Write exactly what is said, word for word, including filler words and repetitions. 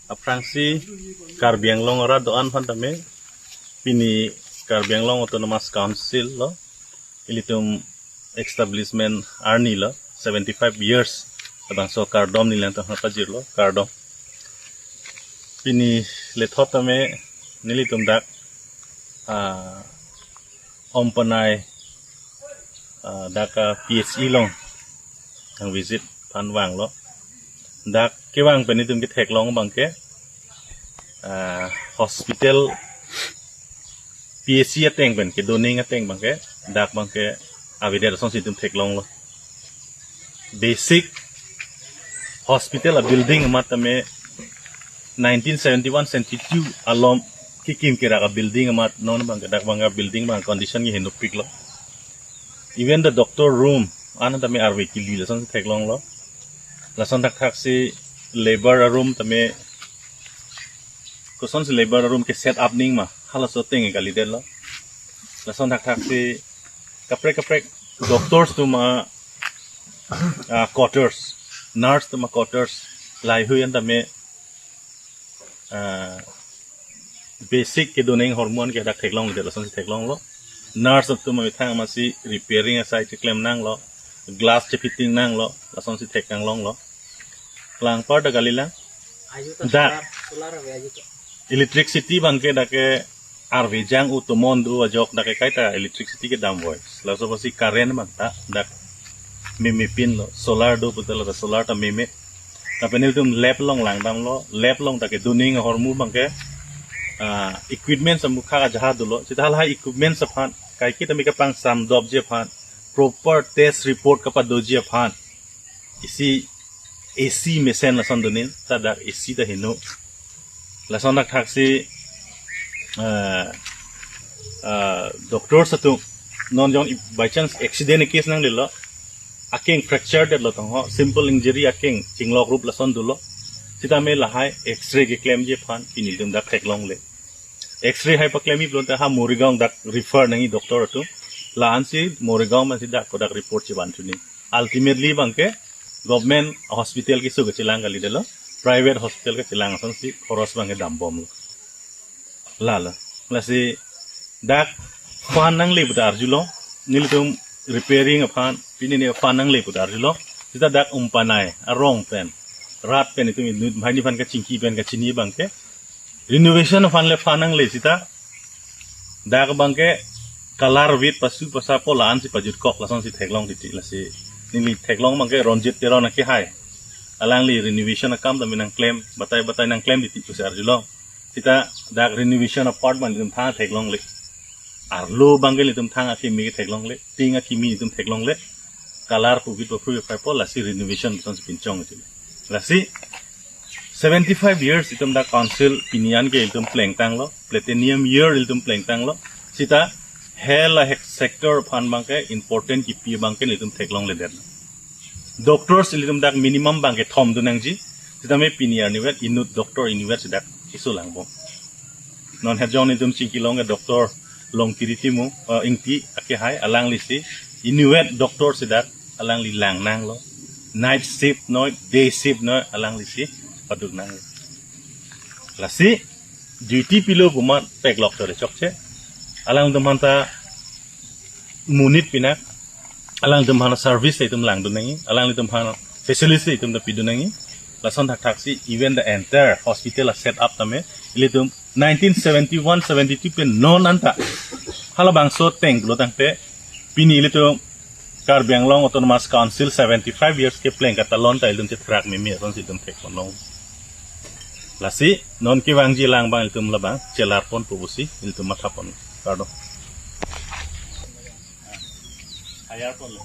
Aphrangsi Karbi Anglong arat do-an aphan tame pini Karbi Anglong Autonomous Council lo ilitum establishment arni lo seventy five years labangso kardom neli nangtum aphan pajirlo, kardom. Pini lethot tame nelitum dak ah, Umpanai ah, dak ah, P H E along nang visit aphan vanglo. Dak kevang pen itum ketheklong abangke ah, hospital P H E ateng pen kedoning ateng abangke dak abangke avedet asonsi itum theklonglo. Basic hospital a building amat tame nineteen seventy one seventy two along kekim kerak a building amat non abangke dak abangke building abang condition ke henopiklo. Even the doctor room an tame arve kili lason theklonglo. Lason thakthaksi labor room tame kosonsi labor room ke set up nangji ma halaso ateng kalidetlo. Lason thakthaksi kaprek kaprek doctors atum a ah, quarters, nurse atum a quarters, laheihui an tame ah, basic kedoning ahormu an ke dak theklongledet lasonsi theklonglo. Nurse atum amethang amatsi repairing asai cheklem nanglo, glass chefitting nanglo, lasonsi theknanglonglo. Klangpar dak kalilang. Ayu ta dak solar, solar ave ayu ta. Electricity abangke dak ke arve jang utomon do ajok dak ke kaita electricity kedam voi. Laso apotsi current abang ta dak memepinlo, solar do puta la solar ta meme. Lapen nelitum lab along langdamlo, lab along dak kedoning ahormu abangke ah, equipment samukha ajaha dolo. Sita lahai equipment aphan kaike tame kapangsamdopji aphan, proper test report kapadoji aphan isi A C mesen lason donin, ta dak A C ta heno. Lason thakthaksi ah, ah, doctors atum non jong i- by chance accident case nanglelo, akeng fracture detlo tong ho, simple injury akeng chinglok rup lason dolo. Sitame lahai X-ray keklemji aphan pini itum dak theklongle. X-ray hai paklemji pulote ha Morigaon dak refer nangji doctor atum. La-ansi Morigaon pensi dak kodak report chevan thuji. Ultimately abangke government hospital keso kachelang kalidetlo, private hospital kachelang asonsi khoros abangke dambomlo. Lalo. Lasi dak fund nangle puta arjulong, nelitum repairing aphan, pini ne fund nangle puta arjulong. Sita dak Umpanai arong pen, rat pen itum inut banghini aphan kachingki pen kachini abangke renovation aphan le fund nangle sita. Dak abangke color vit pasu pasapo, la-ansi pajutkok lasonsi theklong titi. Lasi neli theklong abangke Ronjit Teron akehai, alangli renovation akam tame nangklem, batai batai nangklem titi pusi arjulong. Sita dak renovation apart abang nelitum thang theklongle. Arlo abangke nelitum thang akimi theklongle, ting akimi nelitum theklongle. Color pu vit papru paipo, lasi renovation lasonsi pinchong iti. Lasi seventy five years itum dak council pini an ke itum plengtanglo, platinum year itum plengtanglo. Sita health a hek sector aphan abangke important kipi abangke itum theklongledet. Doctors ilitum dak minimum abangke thom donangji. Sitame pini arni vet inut doctor inut vet si dak keso langbom. Non het jong nelitum chingkilong ke doctor Longkiri Timung, eh, Ingti akehai, alanglisi inut vet doctor si dak alangli lang nanglo. Night shift noi, day shift noi, alanglisi paduk nanglo. Lasi duty pilo pu amat peklok tore chokche. Alangtum aphanta monit pinak, alangtum aphan service itum langdun nangji, alangtum aphan facility itum ta pidun nangji. Lason thakthaksi even the entire hospital a set up tame ilitum nineteen seventy one seventy two pen non anta halabangso ateng pulo tangte pini ilitum Karbi Anglong Autonomous Council seventy five years kepleng katalon ta ilitum chetherak mimi asonsi itum thekponlong. Lasi non kevangji lang abang ilitum labang chelar ponpo pusi ilitum mathapon. Kardom. Hayar ponlo.